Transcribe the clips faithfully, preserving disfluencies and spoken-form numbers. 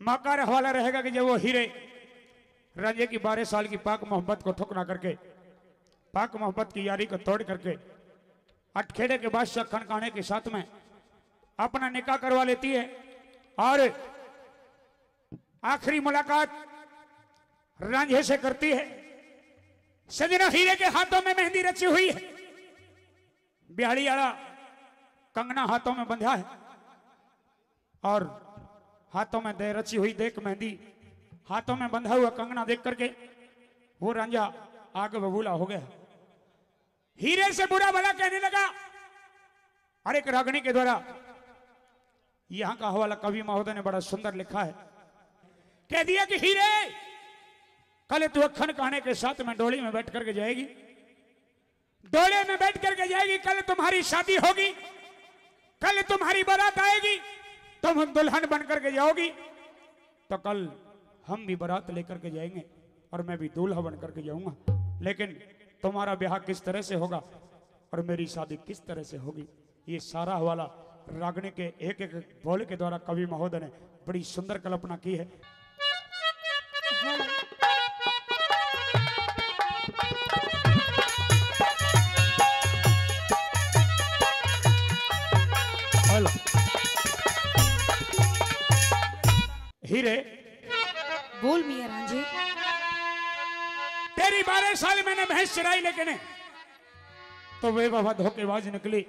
माँ का हवाला रहेगा कि जब वो हीरे रांझे की बारह साल की पाक मोहब्बत को ठुकरा करके, पाक मोहब्बत की यारी को तोड़ करके, अठखेड़े के बादशाह खनकाने के साथ में अपना निकाह करवा लेती है और आखिरी मुलाकात रांझे से करती है। सजना, हीरे के हाथों में मेहंदी रची हुई है, ब्याहली आला कंगना हाथों में बंधा है और हाथों में दे रची हुई देख मेहंदी, हाथों में बंधा हुआ कंगना देख करके वो रांझा आग बबूला हो गया। हीरे से बुरा भला कहने लगा। और एक रागनी के द्वारा यहाँ का हवाला कवि महोदय ने बड़ा सुंदर लिखा है, कह दिया कि हीरे, कल तू अखन काने के साथ में डोली में बैठ करके जाएगी, डोले में बैठ करके जाएगी, कल तुम्हारी शादी होगी, कल तुम्हारी बारात आएगी, तुम दुल्हन बन करके जाओगी, तो कल हम भी बारात लेकर के जाएंगे और मैं भी दूल्हा बन करके जाऊंगा। लेकिन तुम्हारा ब्याह किस तरह से होगा और मेरी शादी किस तरह से होगी, ये सारा हवाला रागनी के एक एक बोल के द्वारा कवि महोदय ने बड़ी सुंदर कल्पना की है। हेलो। हीरे, बोल मियाँ रांझे। तेरी बारह साल मैंने भैंस चराई, लेकिन तो बेवफा धोखेबाज निकली,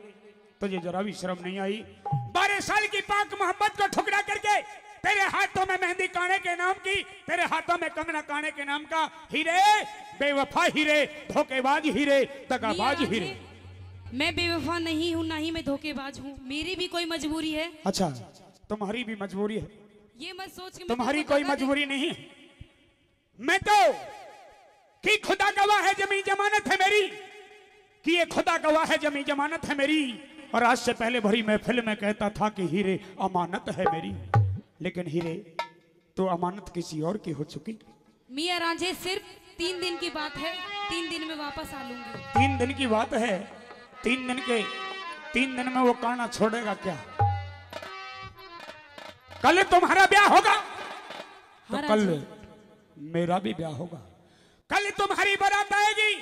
तुझे जरा भी शर्म नहीं आई? बारह साल की पाक मोहब्बत को ठुकरा करके तेरे हाथों में मेहंदी काने के नाम की, तेरे हाथों में कंगना काने के नाम का। हीरे, बेवफा हीरे, धोखेबाज हीरे, दगाबाज मियाँ हीरे। रांझे, मैं बेवफा नहीं हूँ, ना ही मैं धोखेबाज हूँ। मेरी भी कोई मजबूरी है। अच्छा, तुम्हारी भी मजबूरी है। ये मत सोच कि मैं तुम्हारी कोई मजबूरी नहीं है। मैं तो, कि खुदा गवाह है, जमी जमानत है मेरी, कि ये खुदा गवाह है, जमी जमानत है मेरी। और आज से पहले भरी महफिल में कहता था कि हीरे, अमानत है मेरी, लेकिन हीरे, तो अमानत किसी और की हो चुकी। मियाँ रांझे, सिर्फ तीन दिन की बात है, तीन दिन में वापस आ लूंगी। तीन दिन की बात है, तीन दिन के, तीन दिन में वो काना छोड़ेगा क्या? कल तुम्हारा ब्याह होगा, तो हाँ, कल रांझे। मेरा भी ब्याह होगा। कल तुम्हारी बारात आएगी,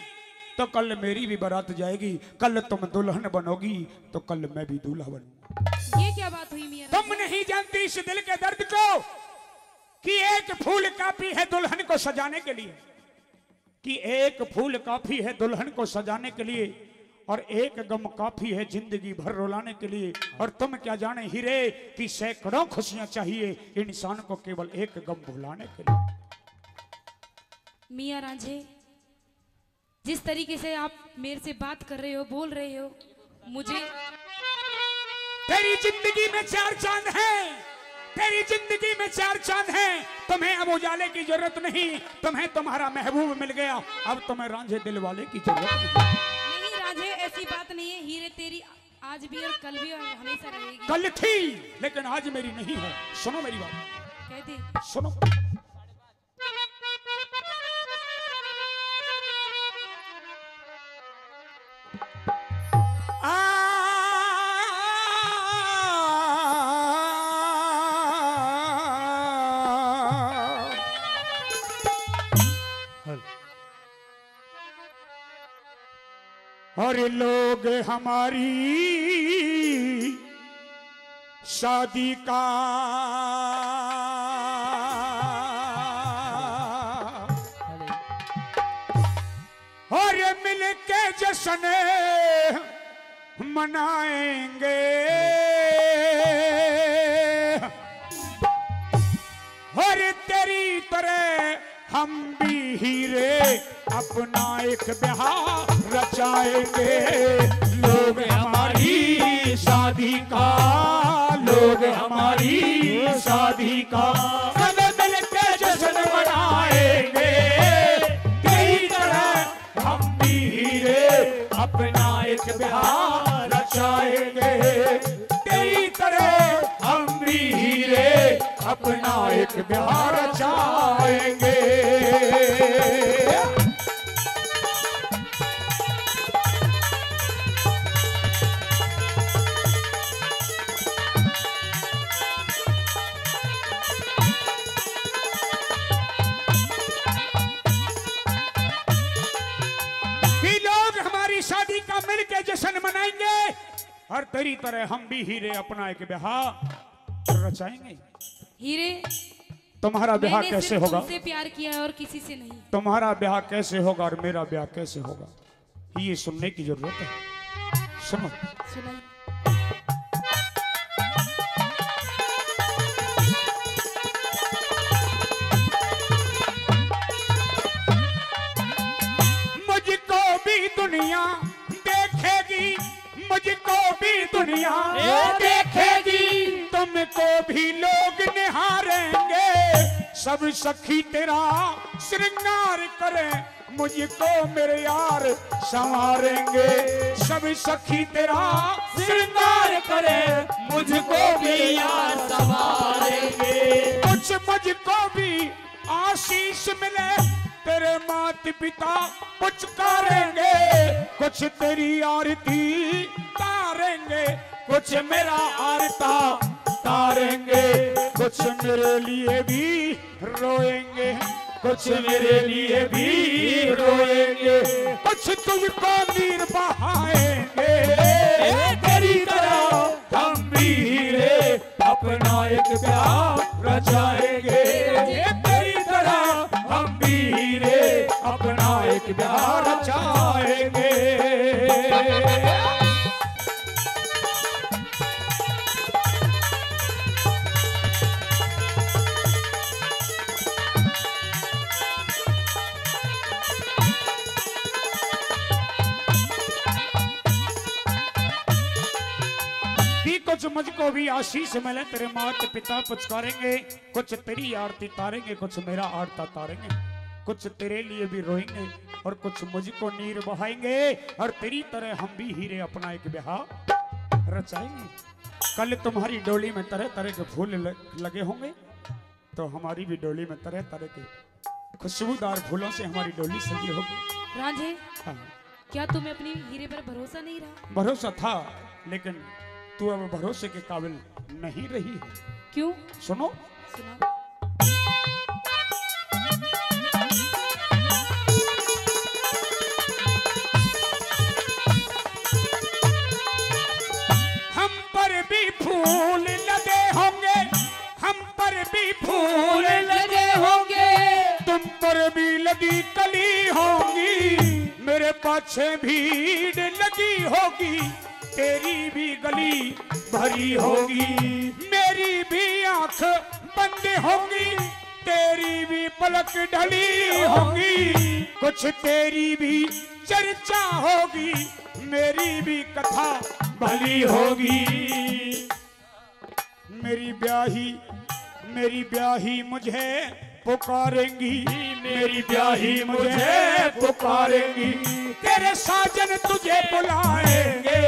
तो कल मेरी भी बारात जाएगी। कल तुम दुल्हन बनोगी, तो कल मैं भी दूल्हा बनूंगा। ये क्या बात हुई मियाँ रांझे? तुम नहीं जानती इस दिल के दर्द को, कि एक फूल काफी है दुल्हन को सजाने के लिए, कि एक फूल काफी है दुल्हन को सजाने के लिए और एक गम काफी है जिंदगी भर रुलाने के लिए। और तुम क्या जाने हीरे, कि सैकड़ों खुशियां चाहिए इंसान को केवल एक गम भुलाने के लिए। मियाँ रांझे, जिस तरीके से आप मेरे से बात कर रहे हो, बोल रहे हो, मुझे तेरी जिंदगी में चार चांद हैं, तेरी जिंदगी में चार चांद हैं। तुम्हें अब उजाले की जरूरत नहीं, तुम्हें तुम्हारा महबूब मिल गया, अब तुम्हें रांझे दिल वाले की जरूरत नहीं। नहीं रांझे, ऐसी बात नहीं है। हीरे तेरी आज भी और कल भी और हमेशा रहेगी। कल थी, लेकिन आज मेरी नहीं है। सुनो मेरी बात। कह दे। सुनो। और लोग हमारी शादी का और मिलके जश्न मनाएंगे। और तेरी तरह हम भी हीरे अपना एक ब्याह रचाएंगे। लोग हमारी शादी का, लोग हमारी शादी का सब मिलके जश्न मनाएंगे। तेरी तरह हम भी हीरे अपना एक ब्याह रचाएंगे। तेरी तरह हम भी हीरे अपना एक ब्याह रचाएंगे। और तेरी तरह हम भी हीरे अपना एक ब्याह रचाएंगे। हीरे, तुम्हारा ब्याह मैंने कैसे सिर्फ होगा? तुमसे प्यार किया है और किसी से नहीं। तुम्हारा ब्याह कैसे होगा और मेरा ब्याह कैसे होगा, ये सुनने की जरूरत है। सुनो। सुनाइए। मुझको भी दुनिया देखेगी, मुझको भी दुनिया ए देखेगी, तुमको भी लोग निहारेंगे। सब सखी तेरा श्रृंगार करें, मुझको मेरे यार संवारेंगे। सब सखी तेरा श्रृंगार करें, मुझको मेरे यार संवारेंगे। कुछ मुझको भी आशीष मिले, तेरे मात पिता पुचकारेंगे। कुछ तेरी आरती तारेंगे, कुछ मेरा आरता तारेंगे। कुछ मेरे लिए भी रोएंगे, कुछ मेरे लिए भी रोएंगे। कुछ तुझको नीर बहाएंगे, ए, तेरी तरह हम भी हीरे अपना एक ब्याह रचाएंगे। ए, तेरी तरह हम भी हीरे अपना एक ब्याह रचाएंगे। भी कुछ मुझको भी आशीष मिले, तेरे मात पिता पुचकारेंगे। कुछ तेरी आरती तारेंगे, कुछ मेरा आरता तारेंगे। कुछ तेरे लिए भी रोएंगे और कुछ मुझको नीर बहाएंगे। और तेरी तरह हम भी हीरे अपना एक ब्याह रचाएंगे। कल तुम्हारी डोली में तरह तरह के फूल ल-, लगे होंगे, तो हमारी भी डोली में तरह तरह के खुशबूदार फूलों से हमारी डोली सजी होगी। रांझे, हाँ। क्या तुम्हें अपनी हीरे पर भरोसा नहीं रहा? भरोसा था, लेकिन तू अब भरोसे के काबिल नहीं रही है। क्यों? सुनो। सुनाओ। हम पर भी फूल लगे होंगे, हम पर भी फूल लगे होंगे, तुम पर भी लगी कली होंगी, मेरे पाछे भीड़ लगी होगी, तेरी भी गली भरी होगी, मेरी भी आंख बंद होगी, तेरी भी पलक ढली होगी, कुछ तेरी भी चर्चा होगी, मेरी भी कथा भली होगी। मेरी ब्याही, मेरी ब्याही मुझे पुकारेंगी, मेरी ब्याही मुझे पुकारेंगी, तेरे साजन तुझे बुलाएंगे।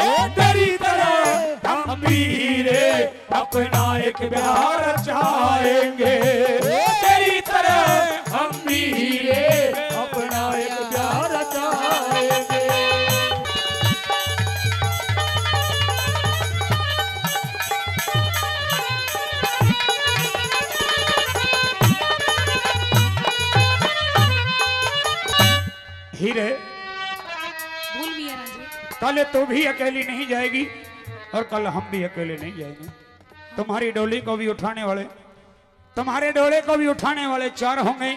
ओ तेरी तरह हम भी हीरे अपना एक ब्याह रचाएंगे। ओ तेरी तरह हम भी हीरे अपना एक ब्याह रचाएंगे। हीरे, बोल मियाँ रांझे। कल तू भी अकेली नहीं जाएगी और कल हम भी अकेले नहीं जाएंगे। तुम्हारी डोली को भी उठाने वाले, तुम्हारे डोले को भी उठाने वाले चार होंगे,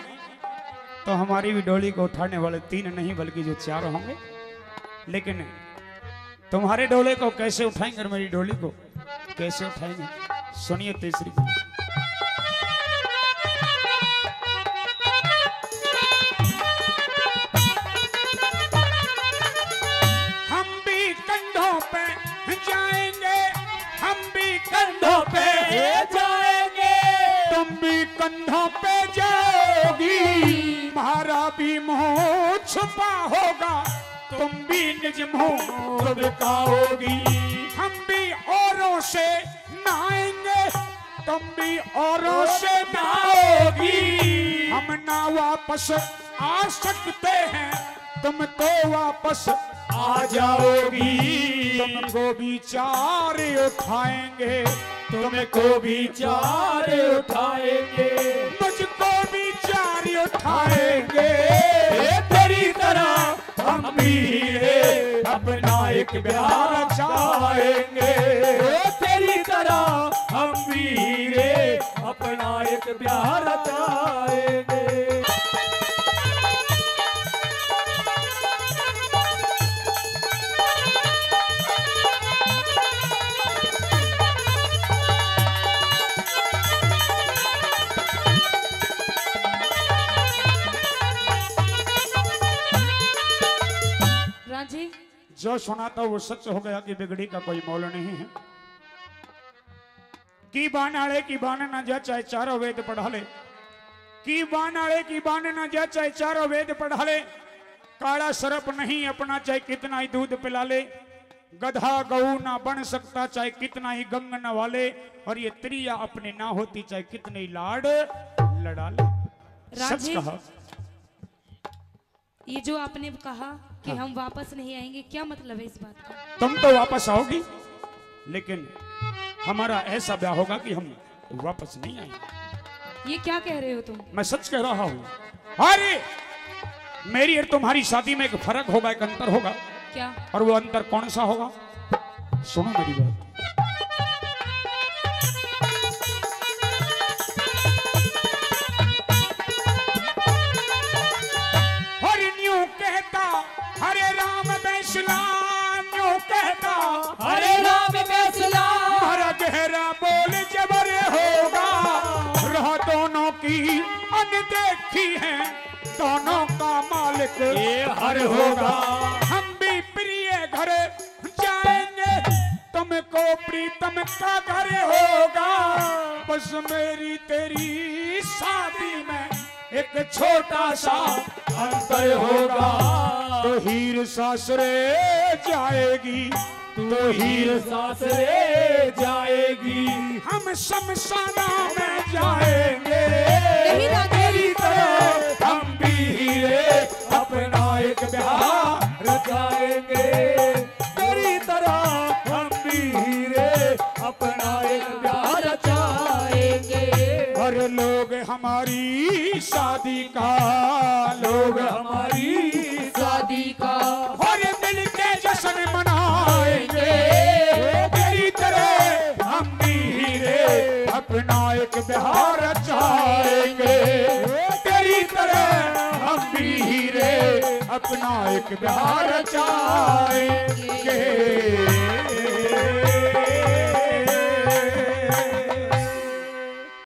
तो हमारी भी डोली को उठाने वाले तीन नहीं बल्कि जो चार होंगे। लेकिन तुम्हारे डोले को कैसे उठाएंगे और मेरी डोली को कैसे उठाएंगे? सुनिए तीसरी। हम भी कंधों पे जाएंगे, हम भी कंधों पे जाएंगे, तुम भी कंधों पे जाओगी, तुम्हारा भी मुंह छुपा होगा, तुम भी निज मुंह को दिखाओगी। हम भी औरों से नहाएंगे, तुम भी औरों से नहाओगी। हम ना वापस आ सकते हैं, तुम तो वापस आ जाओगी। तुमको भी चार उठाएंगे, तुमको भी चार उठाएंगे, मुझको भी चार उठाएंगे। ए, तेरी तरह हम भी हीरे अपना एक ब्याह रचाएंगे। ओ तेरी तरह हम भी हीरे अपना एक ब्याह रचाएंगे। राजी। जो सुना था वो सच हो गया कि बिगड़ी का कोई मोल नहीं है। की बान आले की बान ना जा, चाहे चारों वेद पढ़ा ले। की बान आले की बान ना जा, चाहे चारों वेद पढ़ा ले। काला सर्प नहीं अपना, चाहे कितना ही दूध पिला ले। गधा गऊ ना बन सकता, चाहे कितना ही गंग नवा ले। और ये त्रिया अपनी ना होती, चाहे कितने ही लाड लड़ा ले। सच राजी। कहा। ये जो आपने कहा कि हाँ। हम वापस नहीं आएंगे, क्या मतलब है इस बात का? तुम तो वापस आओगी, लेकिन हमारा ऐसा ब्याह होगा कि हम वापस नहीं आएंगे। ये क्या कह रहे हो तुम? मैं सच कह रहा हूँ। अरे, मेरी और तुम्हारी शादी में एक फर्क होगा, एक अंतर होगा। क्या? और वो अंतर कौन सा होगा? सुनो मेरी बात। और न्यू कहता, हरे राम बैसला, न्यू कहता, हरे राम बैसला। हमारा गहरा बोल जबर होगा, राह दोनों की अनदेखी है, दोनों का मालिक ये हर होगा। हम भी प्रिय घर जाएंगे, तुमको प्रीतम का घर होगा। बस मेरी तेरी शादी में एक छोटा सा अंतर होगा। तो हीर सासरे जाएगी, तो हीर सासरे जाएगी, हम शमशाना में जाएंगे। नहीं राजी। तेरी तरह हम भी हीरे अपना एक ब्याह रचाएंगे। तेरी तरह हम भी हीरे अपना एक ब्याह रचाएंगे। हर लोग हमारी शादी का, लोग हमारी शादी का, और मिलके जश्न मनाएंगे। तेरी तरह हम भी हीरे अपना एक ब्याह रचाएंगे। तेरी तरह हम भी हीरे अपना एक ब्याह रचाएंगे।